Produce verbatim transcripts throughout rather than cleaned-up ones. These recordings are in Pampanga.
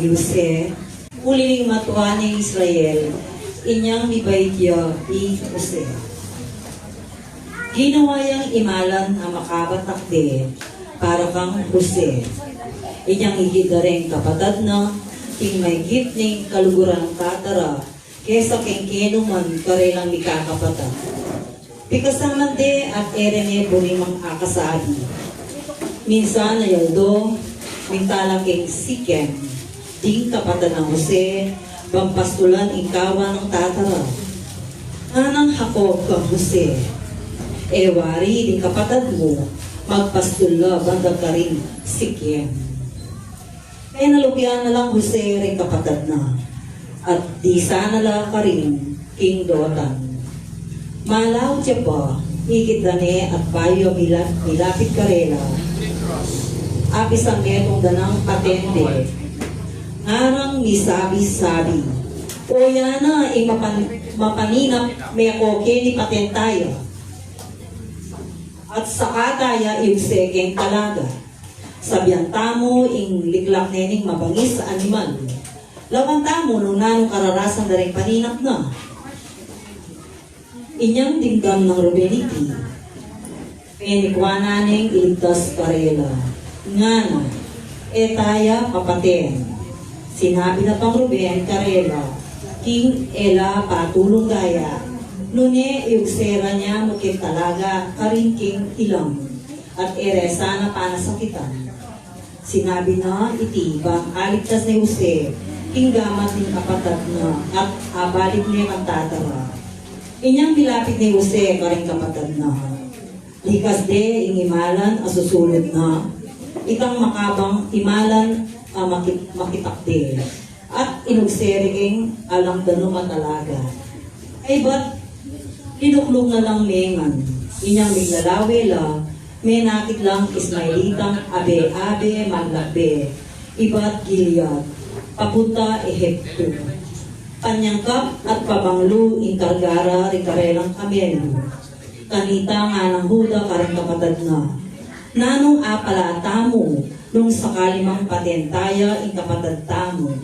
Jose, uli ning matua ning Israel, inyang mibait ya i Jose. Ginawa yang imalan a makabatakde para kang Jose. Inyang ikit da reng kapatad na king maigit ning kaluguran nang tata ra kesa keng kenu man karelang mikakapatad. Pikasaman de at e re ne buring mang akasabi. Minsan a aldo, minta la keng Sikem, ding kapatad nang Jose, ban pastulan ing kawan nang tata ra. Nganang Jacob kang Jose, e wari ding kapatad mu, magpastul la banda karing Sikem. Penalupian na lang Jose ring kapatad na, at disan na la karin king Dotan. Malaut ya pa, ikit da ne at bayu a mila-, milapit karela, apisan metung da nang paten de. Ngarang misabi-sabi, "O, yana ing mapan-, mapaninap me ko keni paten taya. At saka taya iuse keng talaga. Sabian tamu ing liklak ne ning mabangis a animal. Lawan tamu nung nanung kararasan da ring paninap na." Inyang dimdam nang Ruben iti, penikuanan neng iligtas karela. Ngana, "E taya papaten." Sinabi na pang Ruben karela, "King e la patulung daya, nune iugsera ne mu keng talaga karin king ilang, at e re sana panasakitan." Sinabi na iti bang aligtas ne Jose king gamat ning kapatad na at abalik ne kang tata ra. Inyang milapit ne Jose karing kapatad na, likas de ing imalan a susulud na, itang makabang imalan a maki-, makitakde. At inugseri keng alang danum a talaga. Kaybat, linukluk na lang mengan. Inyang miglalawe la, menakit lang Ismaelitang abe-abe maglakbe ibat Gilead, papunta Ehipto. Panyangkap at pabanglu ing karga ra ring karelang kamelu. Kanita nganang Juda kareng kapatad na, "Nanung apala tamu nung sakali mang paten taya ing kapatad tamu,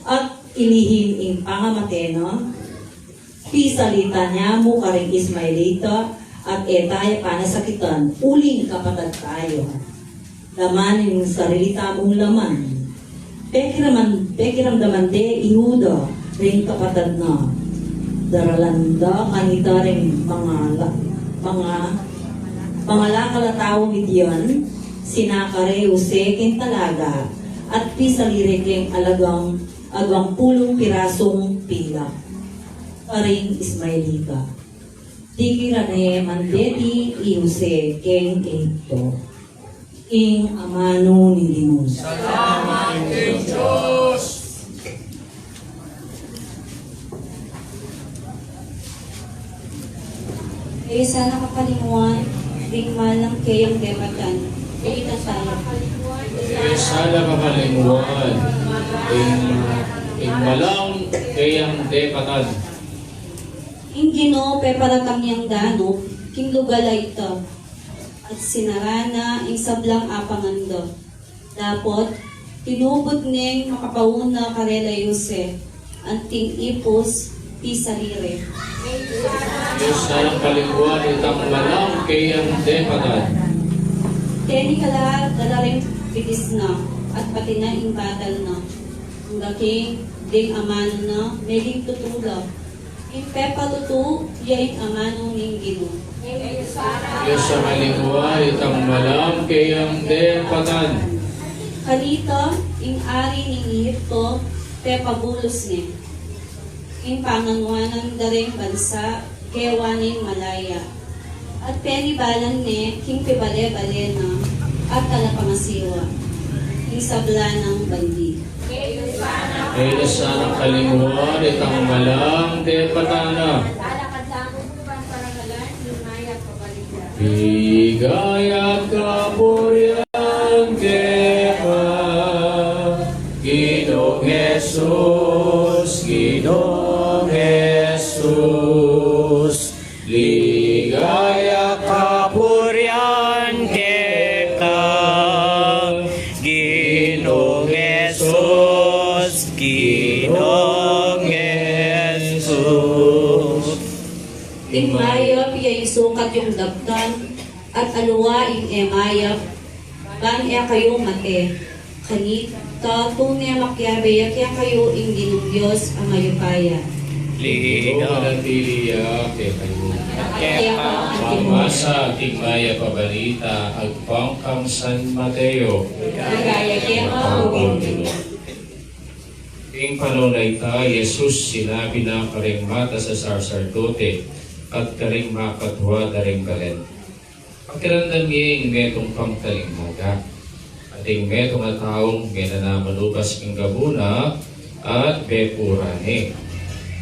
at ilihin ing pangamate na? Pisalita ne mu karing Ismaelita, at e taya panasakitan uling kapatad taya." Laman ing sarili tamung laman. Pekiraman-, pekiramdaman de i Juda ring kapatad na. Daralan da kanita ring mangala-, manga-, mangalakal a taung Midian, sinaka re i Jose keng talaga, at pisali re keng alagang agwang pulung pirasung pilak karing Ismaelita. Dikit ra ne man deti i Jose keng Ehipto. Ing amanu ning Ginu. Salamat king Dios. E sana kapalinguan ding manang keyang depatan. Depatan. E sana kapalinguan ding, ding manang keyang depatan. Ing Ginu peparatang yang danup king lugal a ita, at sinara na ing sablang apangan da. Dapot tinubud neng makapauna karela i Jose, anting ipus pisali re. E sana kapalinguan itang manang keyang depatan. Teni kala dala reng bitis na, at pati na ing batal na. Angga king ding amanu na meging tutu la. Ing pepatutu ya ing amanu ning Ginu. E sana kapalinguan itang manang keyang depatan. Kanita ing ari ning Ehipto pepabulus ne. Ing panganuanan da reng bansa kewa neng malaya. At penibalan ne king pibale-bale na at talapangasiwa ing sabla nang bandi. E na sana kapalinguan itang manang depatan na. Ligaya at kapurian keka, Ginung Jesus, Ginung Jesus. Ligaya at kapurian keka, Ginung Jesus. Ginung Jesus. Ding mayap ya ing sukat yung daptan, at aliwa ing e mayap, ban e kayu mate. Kanita, tune makiabe ya kekayu ing Ginung Dios a mayupaya. Ginung manatili ya kekayu. Keka. Pamasa king mayap a balita agpang kang San Mateo. Ligaya keka, O Ginung. King panaun a ita, Jesus sinabi na karing matas a saserdote at karing makatua da ring balen, Pakiramdam ye ing metung pang talinghaga. At ing metung a taung menanaman ubas king gabu na at bekuran ne.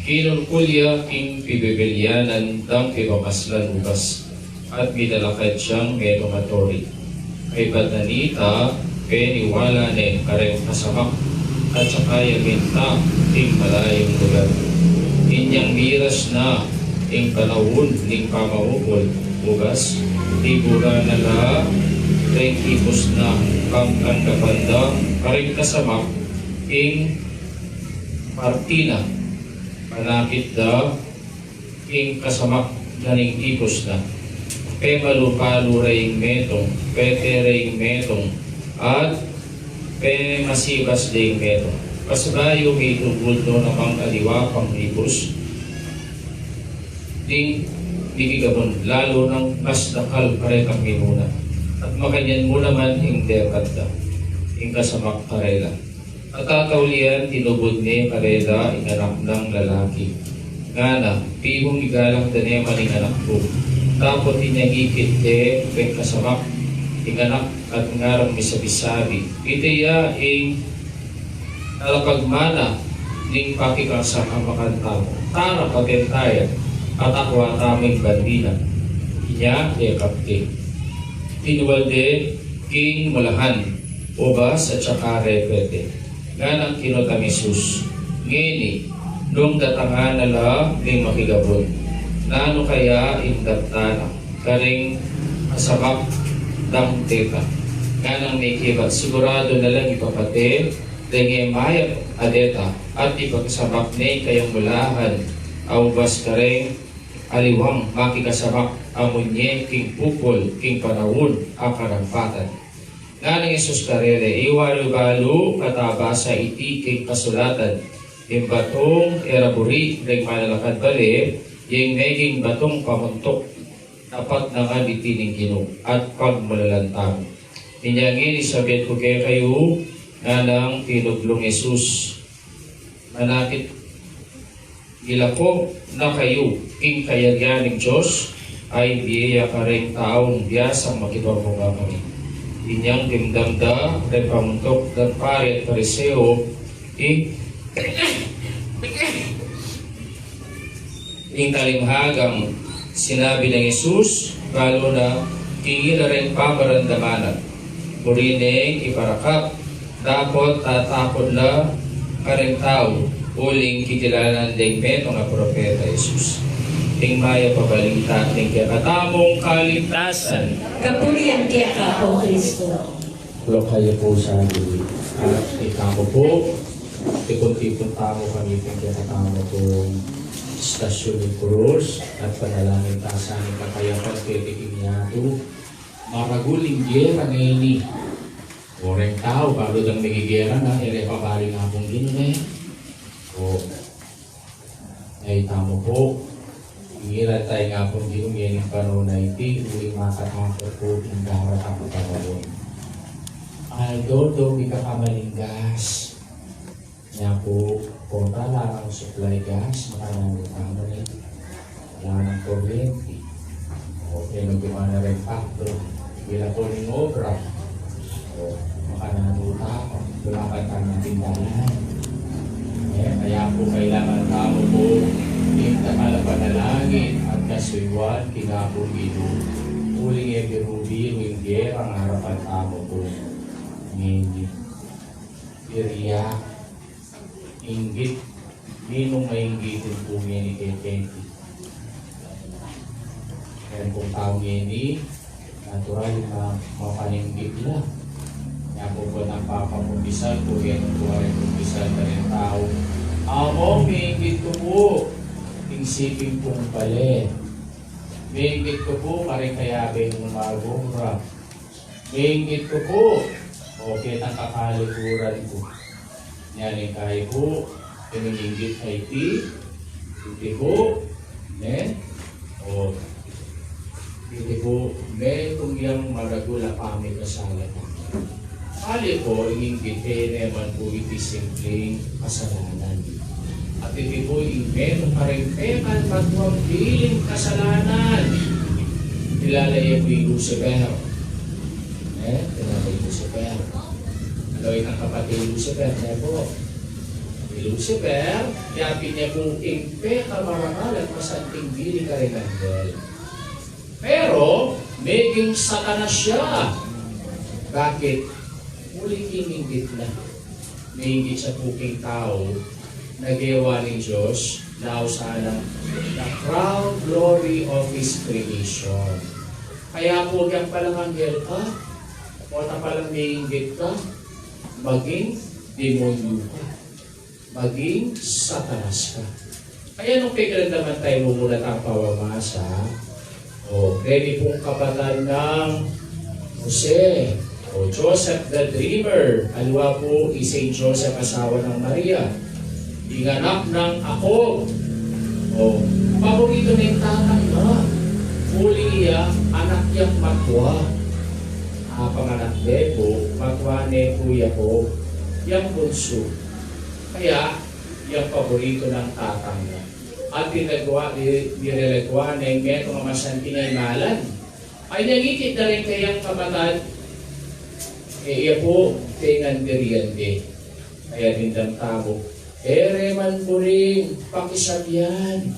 Kinulkul ya king pibibilyanan dang pipamaslan ubas, at mitalakad yang metung a turi. Kaybat na nita, peniwala ne kareng kasamak, at saka ya minta king malayung lugar. Inyang miras na ing panaun ning pamangukul ubas, tiburan na la reng tipus na, pangkanggapan da kareng kasamak ing parti na. Panakit da ing kasamak na ning tipus na. Pemalu-palu re ing metung, pete re ing metung, at pemasibas de ing metung. Pasibayu mitubud no namang aliwa pang tipus ding mikigabun, lalu nang mas dakal karetang minuna. At makanyan mu naman ing depat da, ing kasamak karela. At tatauli yan, tinubud ne karela ing anak nang lalaki. Ngana, pihung igalang da ne man ing anak ku. Dapot inyang ikit de reng kasamak ing anak at ngarang misabi-sabi, Iti ya ing talapagmana ning pakikasamakan tamu. Tara, paten ta ya, at akua tamu ing bandi na. Inya e kapte. Tinual de king mulahan, ubas at saka re pete. Nganang kinutang Jesus, Ngeni, nung datangan na la ring makigabun, nanu kaya ing daptan na karing kasamak dang deta? Nganang mekibat, Siguradu na lang ipapate deng e mayap a deta, at ipakisamak ne ing kayang mulahan a ubas kareng aliwang makikasamak a munye king pupul king panaun a karampatan. Nganang Jesus karela, E yu balu, kata basa iti king kasulatan, Ing batung e ra buri deng manalakad bale, ya ing meging batung pamuntuk. Dapat na ngan iti ning Ginu at pagmulalan tamu. Inya ngeni sabian ku kekayu, nganang tinuglung Jesus, Manakit, milako na kayu king kayarian ning Dios a ibie ya kareng taung biasang makipagmukha keni. Inyang dimdam da reng pamuntuk dang pari at Pariseo ing, ing talinghagang sinabi nang Jesus, balu na king ira reng pamarandaman na. Buri neng iparakap, dapot tatakut la kareng tau, uling kikilalan deng metung a propeta Jesus. Ing mayap a balita ning kekatamung kaligtasan. Kapurian keka, O Kristo. Tulak kayu pu sa dili. At itamu pu, tipun-tipun tamu kami king kekatamung Estacion ni Cruz, at panalangin ta sa ning kakayapan keti king yatu. Maragul ing gera ngeni. O reng tau, balu dang migigera na, e re pabali ing Apung Ginu ne. O, e, itamu pu, ngiran ta ing Apung Ginu ngeni king panaun a iti, uling makatakut pu king daratang a panaun. Aldo, do, bika ka maling gas. Nya pu, kontra la nang supply gas, makananu tamu ne. Ala nang kuryenti. O, e, nung dumana reng pakto, ila pu ning obra. O, makananu tamu, dumana tamu king tindahan. E, kaya pu kailangan tamu pu ing dakal a panalangin at kasuyuan king Apung Ginu. Uling e biru-biru ing gerang arapan tamu pu ngeni. Iriak, inggit, ninung a inggit pu ngeni keketi. Kaya kung tau ngeni, natural na mapaninggit la. Kaya kung nagpapakumpisal, kung ngeni pu ay kumpisal na rin tau, Among, miinggit ku pu ing siping pung bale. Miinggit ku pu karing kayabe mung magumra. Miinggit ku pu, o, ketang kakalikuran ku. Nyaning kayi pu, ing inggit a iti, iti pu, ne? O, iti pu, metung yang maragul a pamikasala. Kali pu, ing inggit, e ne man pu iti simpling kasalanan. At iti pu ing metung karing pekal, matuang biling kasalanan. Kilala ye pu i Lucifer. E, kilala i Lucifer. Ano itang kapatid i Lucifer, ne pu? I Lucifer, yapin ne pu ing pekamarangal at masanting bili karing anghel. Pero, meging Satanas ya. Bakit? Uli king inggit na. Miinggit ya pu king tau na gewa ning Dios, nausan nang the crown glory of his creation. Kaya pu, diak palang anghel ka, o ta palang miinggit ka, maging demonyo ka, maging Satanas ka. Kaya nung pekiramdaman tayu, mumuna tang pamamasa, o, reni pung kapatad nang Jose, o, Joseph the Dreamer, aliwa pu i Saint Joseph, asawa nang Maria, ing anak nang Jacob, o, paboritu neng tatang na, uli ya, anak yang matua. A, panganak de pu, matua ne pu i Jacob, yang bunsu. Kaya, yang paboritu nang tatang na. At nilagwa, ni-, nilagwa ne metung a masanting a imalan. Ay, nangikit na rin kayang kapatad, e, iya pu, tengan dirian de. Kaya dimdam tamu, e re man buring pakisabian,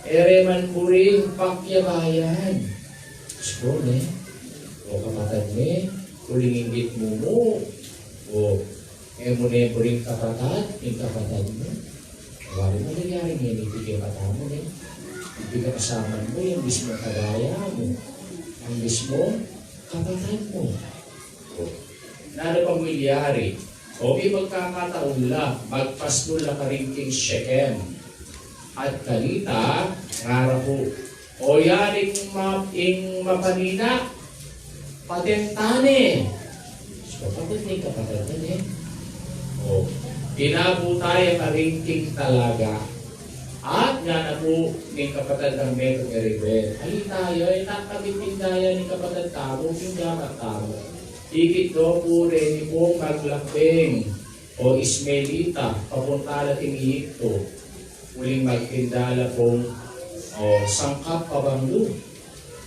e re man buring pakiabayan. Diyos ko, ne? O kapatad ne, uling inggit mu mu. O, e mu ne buring kapatad, ing kapatad mu. Wari mu nangyari ngeni, iti kekatamu, ne? Iti kekatamu, yang mismung kadaya mu, yang mismung kapatad mu. O, nanu pang milyari? O, king pagkakataun la, magpastul la karin king Shechem. At kanita, ngara pu, o, yaring ma-, ing mapanina, paten ta ne. So, kapatad ne, kapatad ne. O, pinabuta ya karin king talaga. At ngana pu ning kapatad nang metung i Reuben, ali tayu, e ta kabitin daya ning kapatad tamu, king gamat tamu. Ikit do pu reni pung maglakbeng, o Ismaelita, papunta la king Egipto, uling magtinda la pung, o, sangkap pabanglu.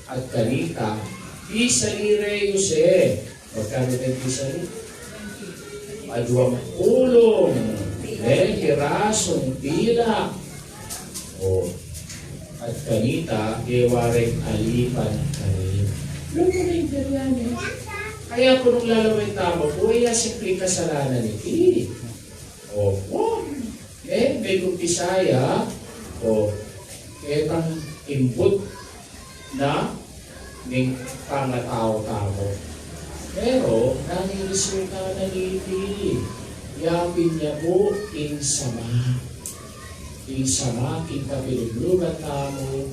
At kanita, pisali re i Jose. Magkanu keng pisali? Aduang pulung, e, pirasung pilak. O, at kanita, gewa reng alipan karin. Lumuring kaya ne. Kaya pu nung lalawen tamu pu, e ya simpling kasalanan iti. O, o, e, metung pisaya, o, ketang imbut na ning pangatau tamu. Pero, nanu ing resulta na niti? Yapin ya pu ing sama. Ing sama king kapiluglugan tamu,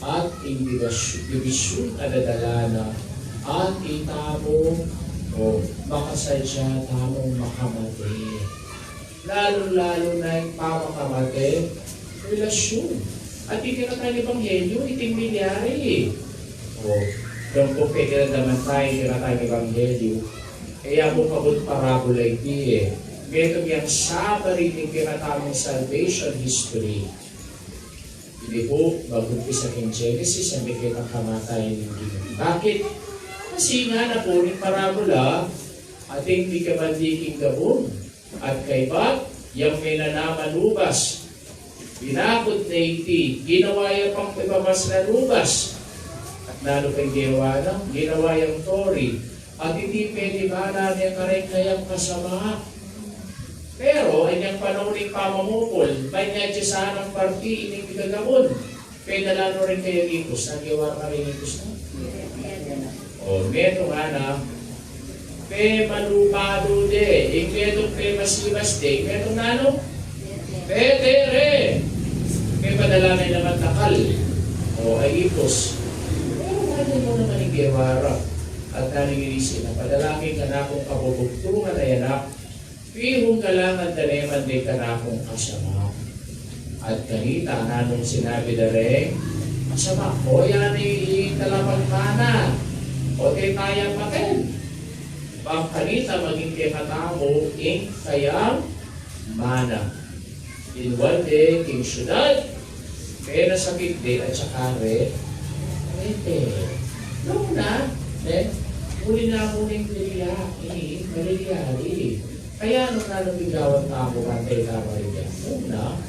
at ing dibis-, dibisyun a dadala na, at itamu, o, makasadya tamung makamate. Lalu-lalu na ing pamakamate, relasyun. At ing kekatang ebanghelyu, iting milyari. O, deng pu pekiramdaman tayu ing kekatang ebanghelyu. E ya pu kabud parabula iti, e. Metung yang sabari ning kekatamung salvation history. Ini pu, mag-umpisa king Genesis, anggang kekatang kamatayan ning Ginu. Bakit? Kasi ngana pu ning parabula, atin mikabandi king gabun. At kaybat, yang menanam a lubas, binakut ne iti, ginawa ya pang pepabas a lubas. At nanu pa ing gewa na, ginawa yang tori. At iti penibalan ne kareng kayang kasama. Pero, inyang panaun ning pamamupul, manyadya sanang parti ining pigagabun. Pinalan no ring kayang ipus, nanu ing gewa karing ipus na? O, metung ngana, pemalupalu de, ing metung pemasibas de, ing metung nanu? Petere, kaya padala na naman takal. O, ay ipus. Pero ano mo naman ing Guevara? At naningilisin na padala kay kanakung kabubugtungan a anak, pihung kalangan taneman de kanakung kasama. At kanita nanung sinabi da reng kasama, o yan i talapan mana, o te taya paten. Bang kanita maging kekatamu ing kayang mana. Dinuan de king syudad, penasakit de at saka re, rete. Nung na, ne, uli na mu ning Maria, ini, Maria, ini. Kaya nung nanung bigawan tamu, bantay ka Maria. Nung na,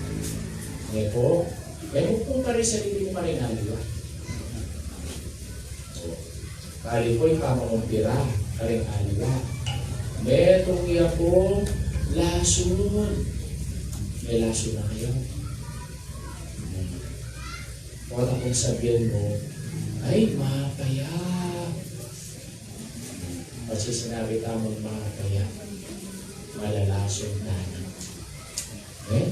ne po, ne po kung pare sarili mu karing aliwa. Kali ko'y pamakumpira karing aliwa. Metung ya pung lasun. May lasun na kayu. Pota kung sabian mu, ay, mapaya. Kasi sinabi tamung mapaya, malalasun tana. Eh?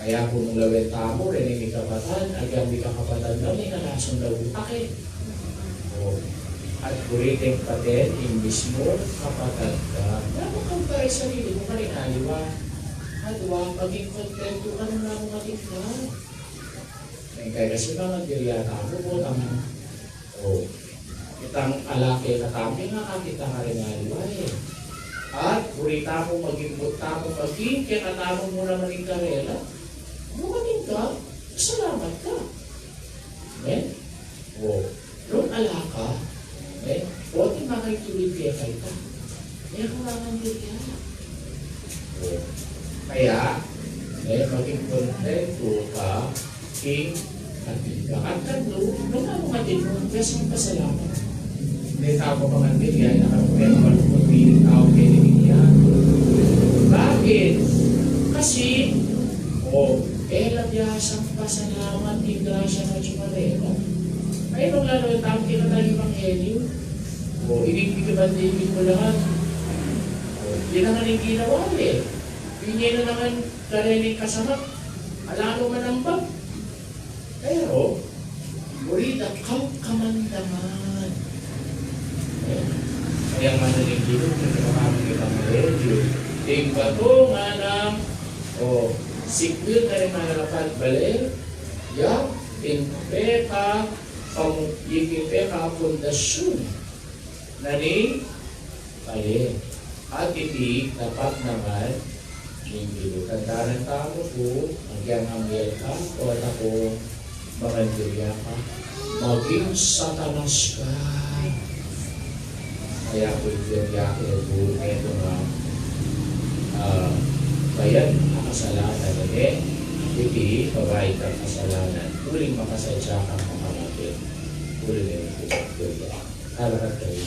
Kaya kung lawen tamu, reni mikapatan, agyang mikakapatan na, mikalasun da utak e. O, at buri deng paten, ing mismung kapatad da. Dapat kang pare sarili mu karing aliwa. At wa, maging kontento ka nung namu matikla. Neng kaya kasi mga girya tamu, botang O, itang ala kekatamu, ing akakit ta karing aliwa e. At buri tamu maging, buri tamu maging kekatamu mu naman ing karela. Dumating ka, salamat ka. Amen? O, nung ala ka, amen? O, di makikibig kaya kaya ka. Kaya kailangan din yan. Kaya, eh, maging kontento ka king atin ka. At kandu, nung ako matinu, kasi magpasalamat. May tau pa man din yan, nakakuha ng malungkot, may tau kaya din yan. Bakit? Kasi, o, e la biasang pasalamat king grasya na tsumalema. Ay, nung lalo, tau kaya na tayo ebanghelyo. O, ibibigay ba, ibibigay ko lahat? O, yan naman ing ginawa e. Binye na naman karening kasama, ala no man ambag. Pero, buri da kang kamandaman. E, kaya nga na ning Ginu, kaya nga na ning Ebanghelyo. Ing batu nga nang, o, sikmil na ring manalakad bale, ya, ing peka, pang-, ing peka pundasyun na ning bale. At iti dapat naman ning Ginu. Tandanan tamu pu, agyang anghel ka, o anak kung mangandiria ka, maging Satanas ka. Kaya pu iti ati pu, ito nga, ah, bayad a kasalanan, e, iti babayad a kasalanan, uling makasadya kang makamatey. Uling iti pu, kalakat kayu.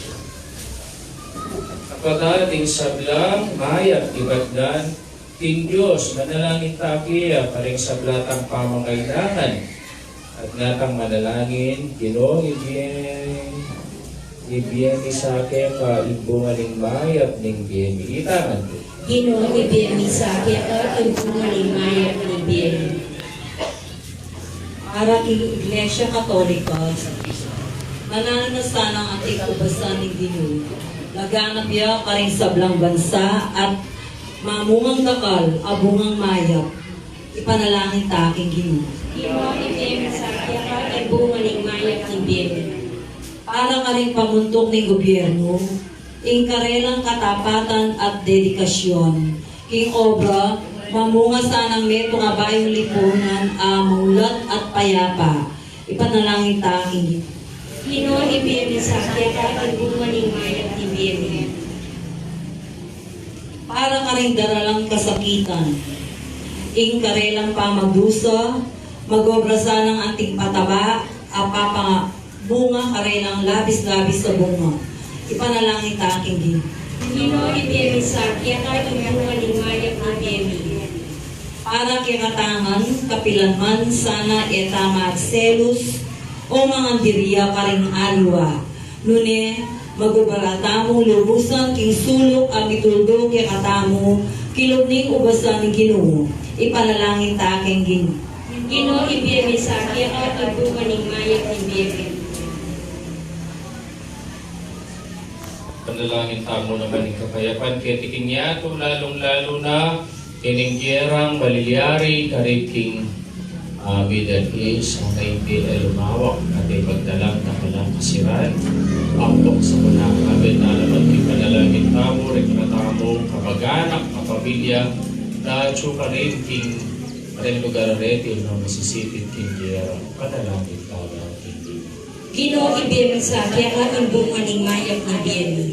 Kapatad, ing sablang mayap ibat ngan king Dios, manalangin ta kaya karing sabla tang pamangailangan. At ngatang manalangin, Ginu, ibie, ibie mi sa keka ing bunga ning mayap ning bie mi. Ita ngan pu. Ginu, ibie mi sa keka ing bunga ning mayap ning bie mi. Para king Iglesia Katolika, mananu na sanang anting ubasan ning Ginu, laganap ya karing sablang bansa at mamungang dakal a bungang mayap. Ipanalangin ta king Ginu. Ginu, ibie mi sa keka ing bunga ning mayap ning bie mi. Para karing pamuntuk ning gobyernu, ing karelang katapatan at dedikasyon king obra, mamunga sanang metung a bayung lipunan a maulat at payapa. Ipanalangin ta king Ginu. Ginu, ibie mi sa keka ing bunga ning mayap ning bie mi. Para karing daralang kasakitan, ing karelang pamadusa, mag-obra sanang anting pataba a papabunga karelang labis-labis a bunga. Ipanalangin ta king Ginu. Ginu, ibie mi sa keka ing bunga ning mayap ning bie mi. Para kekatamu ngan, kapilan man sana e ta magselus o mangandiria karing aliwa. Nune, mag-obra tamu lubusan king suluk a mituldu kekatamu king lub ning ubasan ning Ginu. Ipanalangin ta king Ginu. Ginu, ibie mi sa keka ing bunga ning mayap ning bie mi. Panalangin tamu naman ing kapayapan keti king yatu, lalung-lalu na ining gerang malilyari karin king, ah, Middle East, sana ing di e lumawak, at ipagdalan na kalang kasiran. Ampong sa muna, kapit na naman king panalangin tamu, ring katamu, kamag-anak, kapamilya, na atsu karin king, karing lugar a reti, no, masisipit king gera, panalangin tamu, king Ginu. Ginu, ibie mi sa keka ing bunga ning mayap ning bie mi.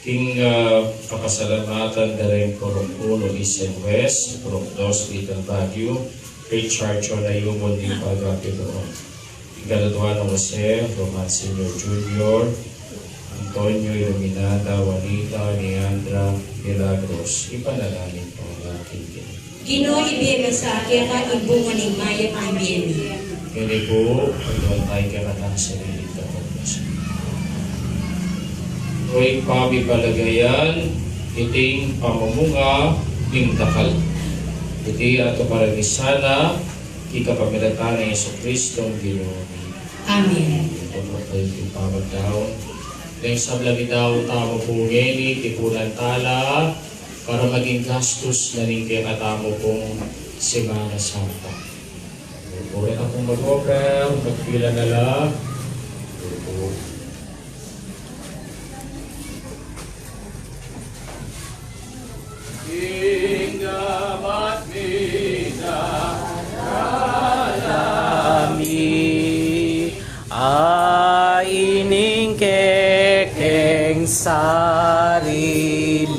King, ah, kapasalamatan da ring purok uno East and West, purok dos Little Baguio, Richard Chonayumon di Pagapito, Galatuano Jose, Roman Senior Junior, Antonio, Iluminada, Juanita, Leandra, Milagros, ipanalangin tamu king Ginu. Ginu, ibie mi sa keka ing bunga ning mayap ning bie mi. Keni pu, aduan tamu king kekatang sariling kapagnasan. Ing pamipalagayan, iting pamamunga ning dakal. Iti atiu para misan na, king kapamilatan nang Jesucristo, Ginu mi. Amen. Ito pu ing pamagdaun. Deng sablang idaun tamu pu ngeni, tipunan tala, para maging gastus na ning kekatamu pung Semana Santa. Puri na pung mag-offer, magpila na la. Ing gamat mi, darala mi, a ining kekeng sarili,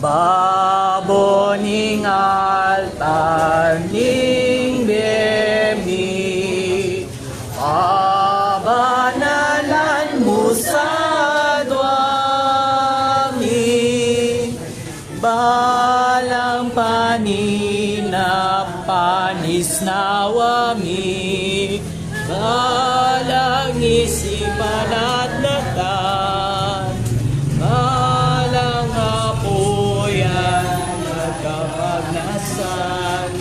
babo ning altar ning bie mi, pabanalan mu sa dua mi, balang paninap panisnawa mi, balang isipan at datan, balang apuyan at kapagnasan,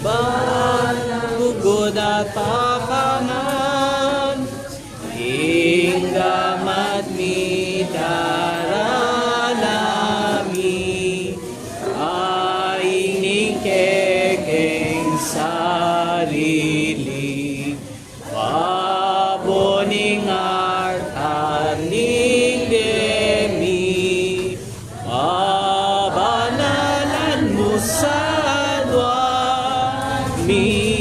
balang lugud at pakangan, ing gamat mi, darala mi, a ining kekeng sarili, babo ning altar ning bie mi, pabanalan mu sa dua mi.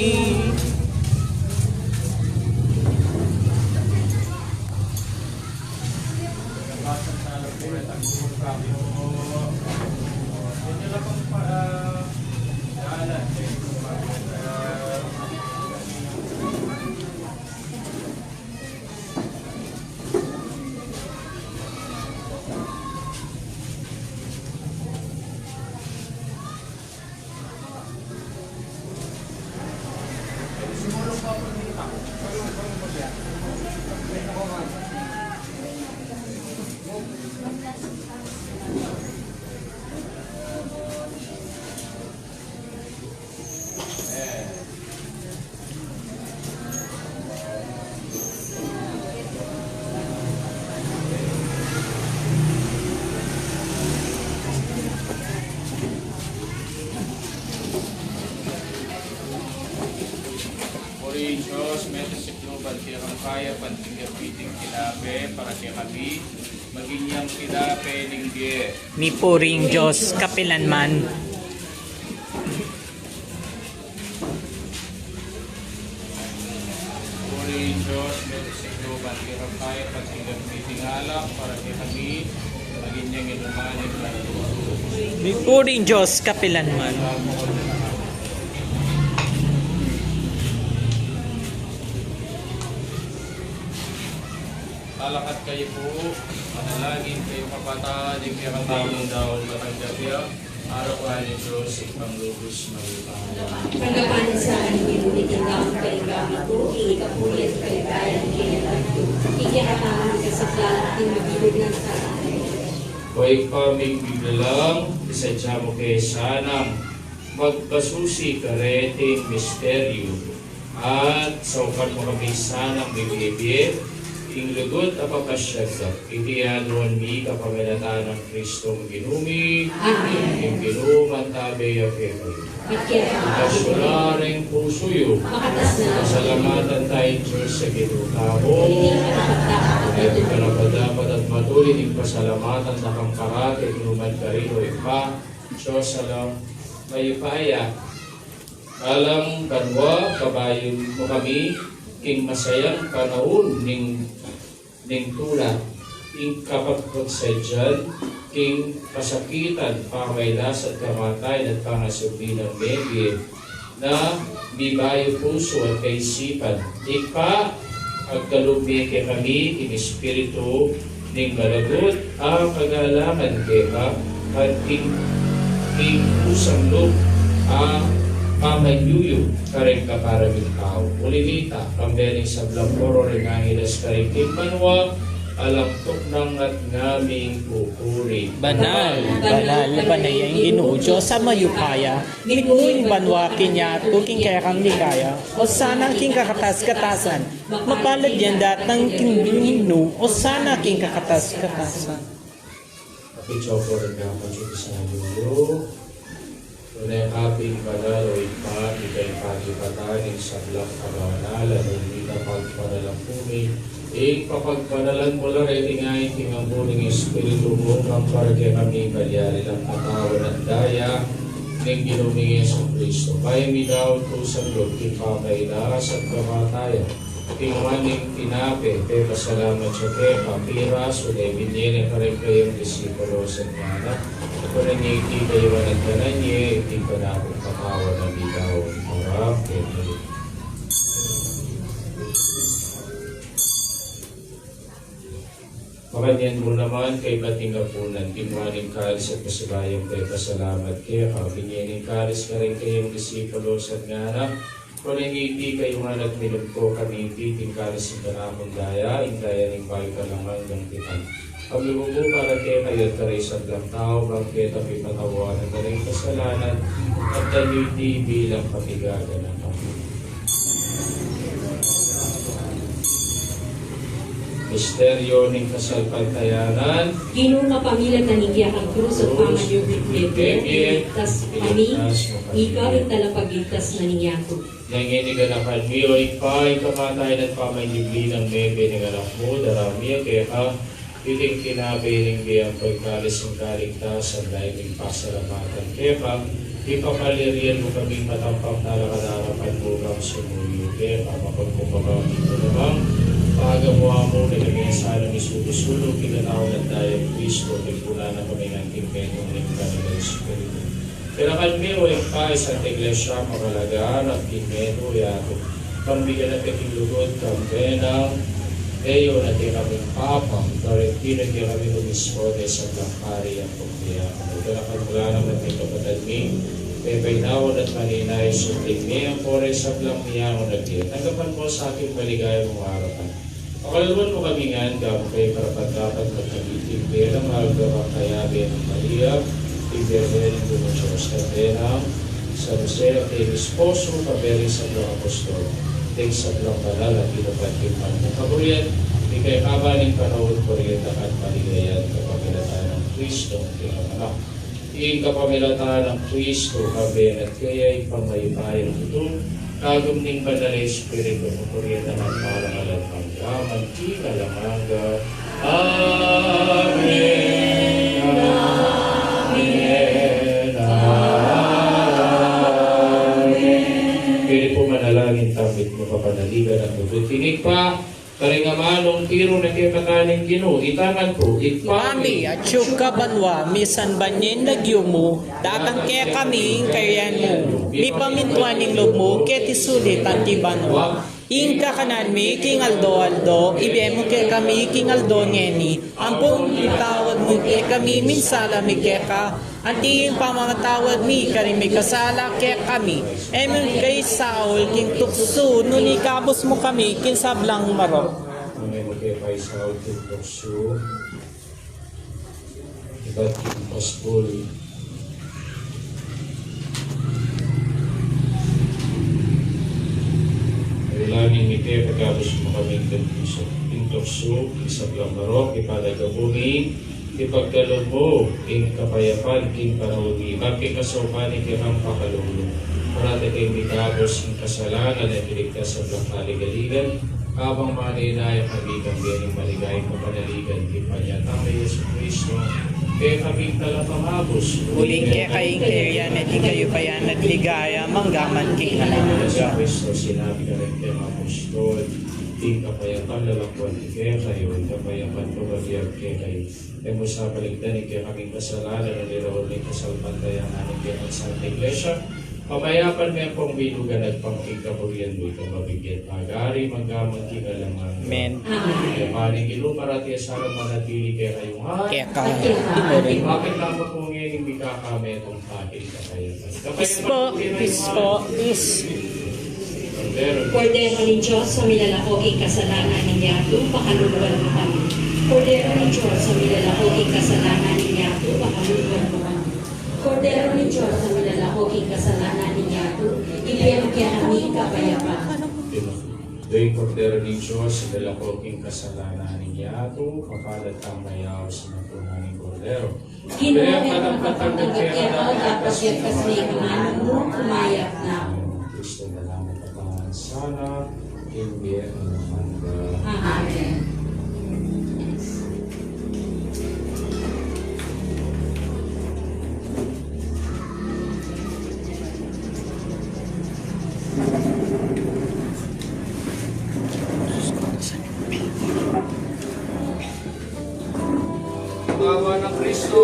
Puri ing Dios, metung siklu ban king kayap anting kapiting kinabe para kekami, maging yang kinabe ning bie. Mipuri ing Dios kapilanman. Puri ing Dios, metung siklu ban king kayap anting kapiting alak para kekami, maging yang inuman ning kaluguran. Mipuri ing Dios kapilanman. Talakad kayu pu, manalangin kayu kapatad, ing kekatamung daun matanggap ya, arapan ning Dios, Ibpang lubus mayupaya. Tanggapan na sa kami iti daun kaligayan mi, king ikapuri at kaligayan ning kekatang, ing kekatamung kasaplalan, king mabilug nang sala. O Ibpa ming biglalang, isadya mu ke sanang magpasusi kareting misteryu, at saupan mu kami sanang mibie-bie ing lugud a papasyag da. Iti aduan mi kapamilatan nang Kristong Ginu mi. Amen. Ing Ginu mantabe ya kekayu. At kekayu. Itas yu la ring pusu yu. Makatas na. Pasalamatan taya ing Dios a Ginu tamu. Iti karapat-dapat at matulid ing pasalamatan da kang parati, nukarin man, o Ibpa, Dios a mayupaya. Alang banua, kabayan mu kami king masayang panaun ning ning tula, ing kapagpagsadyan king kasakitan, pamailas at kamatayan at pangasubli nang mebie na mibayu pusu at kaisipan. Ibpa, agkalub mi kekami ing espiritu ning malugud a kagalangan keka, at ing, ing kusang lub a pamanyuyug kareng kaparang tau. Uli na nita, kambe ning sablang koro ring angeles karing king banua, alang tuknang at ngaming pupuri. Banal, banal, banal ya ing Ginu, Dios a mayupaya, mitmu ing banua king yatu king kekang ligaya. Osana king kakatas-katasan. Mapalad yang datang king Ginu. Osana king kakatas-katasan. Kapit yu pu ring kapatad yu king Ginu. Tune ka pin banal, o Ibpa, ika ing pagipatan ning sablang kabanalan, uli na pagpanalan mu mi. Ipapagpanalan mu la reti ngeni king ampon ning Espiritu mu, kampara kekami, malyari lang katawan at daya ning Ginu ming Jesucristo. Bayu mi daun kusang lub king pamailas at kamatayan, kinuan ne ing tinape, pepasalamat ya keka, pirasu ne, binie ne kareng kayang disipulo, at ngana: Kunan ye iti kayuan at kanan ye, iti kanakung katawan a midaun para kekayu. Makanyan mu naman, kaybat ning apunan, kinuan ne ing kalis at pasibayu yang pepasalamat keka, binie ne ing kalis kareng kayang disipulo, at ngana: Kunan ye iti kayuan at minum ko kaniti, iti ing kalis ning kanakung daya, ing daya ning bayu at alang anggang tipan, a mibubu para kekayu at kareng sablang tau, bang keta pipatawaran na ring kasalanan, at daptan yu iti bilang kapaganakan. Misteryu ning kasalpantayanan. Ginu, kapamilatan ning kekang krus at pamanyubling mebie, iligtas mu kami. Ika ing talapagligtas na ning yatu. Nune ganakan mi, o Ibpa, ing kamatayan at pamanyubli nang mebie ning Anak mu, daraun mi keka iting tinape ning bie ampon kalis ning kaligtasan, dapot king pasalamatan keka, ipapanyarian mu kaming matampang talakad king arapan mu bang sumuyu keka. Mapagpakumbaba mi naman, pagamuan mu kekami sanang misulu-sulu king katawan at daya nang Kristo, tipunan na kami ngan king metung ning Banal a Espiritu. Ganakan mi, o Ibpa, ing Santa Iglesia makalaga, at king metung yatu, pambigan na keka king lugud, kambe nang e yu na kekaming papa, karin di na kekami lumisbo king sablang pari ampon diakono. Ganakan mu la naman ding kapatad mi, pepainawa at manenaya king subling mie, ampon ding sablang miyaun a bie. Tanggapan mu sa king maligaya mung arapan. Pakaluluan mu kami ngan, gamu kaya karapat-dapat magkamit king bie nang aldo a kayabe nang Maria, king bie ning Ginu Dios, kambe nang San Jose a kayang esposo, kambe ring sablang apostol, ding sablang banal a tinupad king mal mung kaburian, king kekaban ning panaun, purian da ka at maligayan, kapamilatan nang Kristong kekang Anak. Ing kapamilatan nang Kristo, kambe na at kaya, Ibpang mayupayang tutu, kagum ning Banal a Espiritu, purian da ka at mangalang angga man king alang angga. Amen. Amen. Amen. Pwede pu manalangin tamu, mitmu kapanaligan at tutu. Tinig pa, karing amanung tiru na kekatamu ning Ginu, ita man pu, Ibpa mi, atsu ka banua, misamban ya ing lagyu mu, datang kekami ing kayarian mu, mipamintuan ing lub mu keti sulip anti banua. Ing kakanan mi king aldo-aldo, ibie mu kekami king aldo ngeni, ampon ipatawad mu kekami ing sala mi keka, anti ing pamamatawad mi karing mikasala kekami. E mu ke isaul king tuksu, nune ikabus mu kami king sablang marok. Nune e mu ke paisaul king tuksu, Ba't king paskul? Kailangan mi kaya pagkabus mo kami king tuksu, king tuksu, king sablang marok, king panagbumi, ipagkalub mo ing kapayapan king panaun mi, king kasaupan ning kekang pakalulu. Parati keng mikabus king kasalanan at iligtas sa sablang kaligaligan, kabang manenaya kami king bie ning maligayang kapanaligan king panyatang nang Jesucristo, kekami talapangabus. Uling keka ing kayarian at ing kayupayan at ligaya, mangga man king alang angga. Jesucristo, sinabi na ning kayang apostol, ing kapayapan lalakwan ku kekayu, ing kapayapan ku babie ku kekayu. E mu sa balikdan ing kekaming kasalanan, nune lawan ing kasalpantayanan ning kekang Santa Iglesia, pamayapan me pang bilugan at pang king kaburian mu, ika mabibie at magari, mangga man king alang angga. Amen. Amen. Ing kayap ning Ginu parati at sala manatili kekayu ngan. Keka. Amen. Bakit dapat mu ngeni mikakametung pati ing kapayapan? Peace po, peace po, peace. Kordero ning Dios, a milalako king kasalanan ning yatu, pakaluluan mu kami. Kordero ning Dios, a milalako king kasalanan ning yatu, pakaluluan mu kami. Kordero ning Dios, a milalako king kasalanan ning yatu, ibie mu kekami ing kapayapan. Ito ing Kordero ning Dios, a milalako king kasalanan ning yatu, mapalad tang mayaus king ampunan ning Kordero. Ginu, e ku karapat-dapat tanggap ya ku, dapot yagkas mu ing amanu mu, kumayap na ku. Kristo, salamat at pangalan sana, king bie alang angga. Amen. Katawan ng Kristo.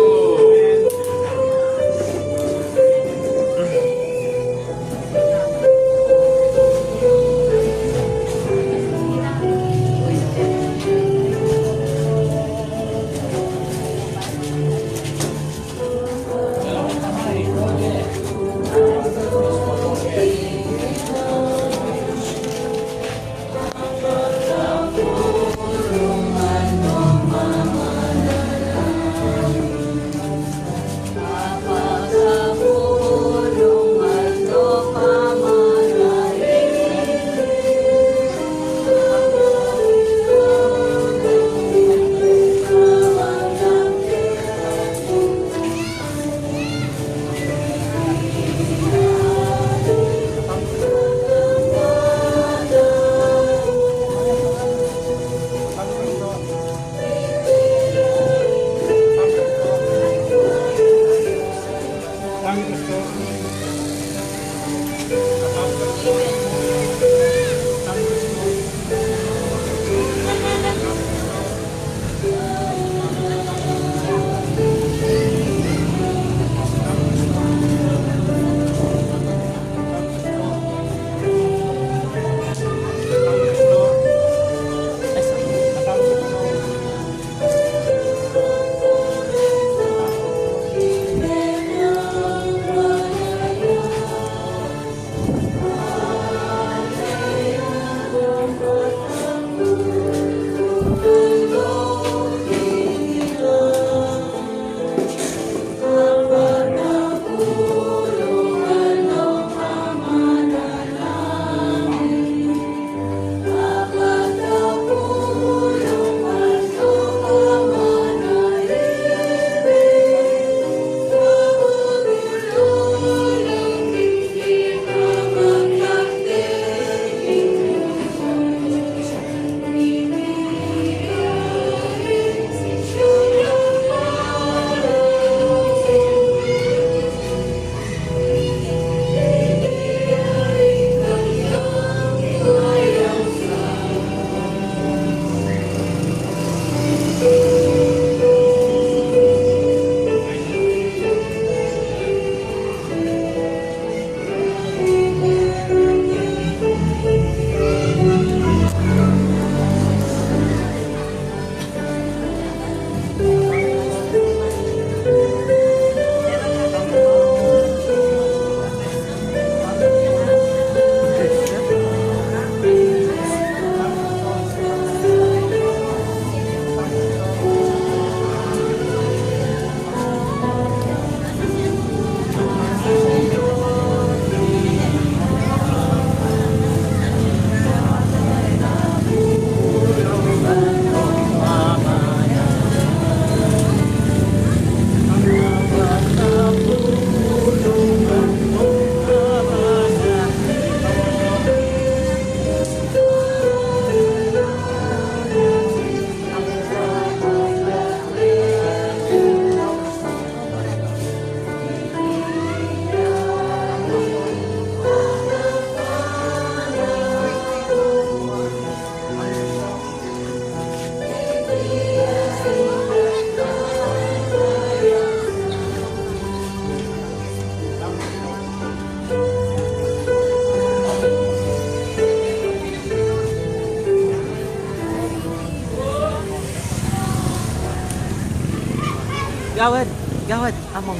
Gawad, gawad, among.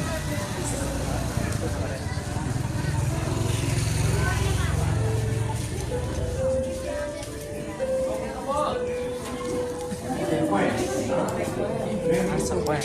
Asa pa?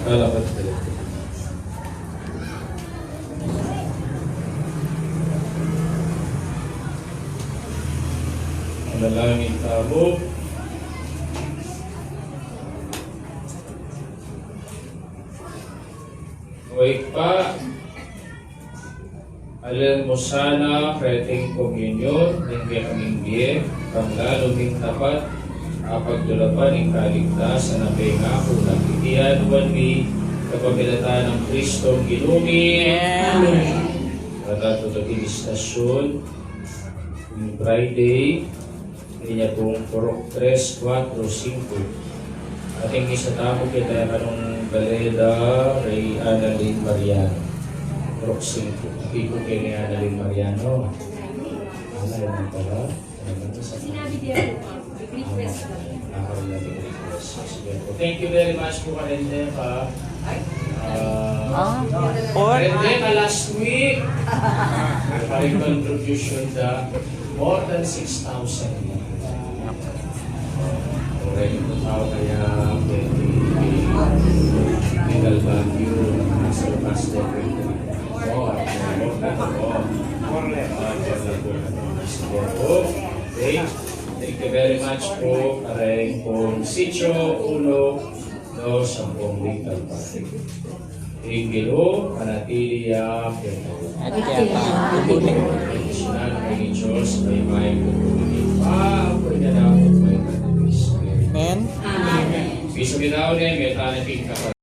Kalapat ka lang. Manalangin tamu. O Ibpa, alal mu sana keting komunyon ning kekaming bie, panglalu ming tapat, apagdulapan ing kaligtasan a pengaku na iti aduan mi kapamilatan nang Kristong Ginu mi. Amen. Patatu to king istasyun, king Friday, inya pung purok tres, kuatro, singku. Atin misa tamu keta kanung Baleda, Rey Annalyn Mariano. Purok singku. Atin pu keni Annalyn Mariano. Annalyn pala. Sinabi niya po, request. Thank you very much po, Karende, pa. Ah, Ah, or Karende, pa last week. May contribution na more than six thousand. Alright, ito tao kaya pwede legal value, nasa past. Oh, more than, oh. More than, oh. Okay. Thank you very much po, kareng pong sitio uno, dos, sampung litang pati. Ing Ginu manatili ya kekayu. At kaya pa, Sunan kay Dios, may may kukunin pa, pwede na po may katabis. Amen. Amen. Bisa binaw na, may tana king kapatid.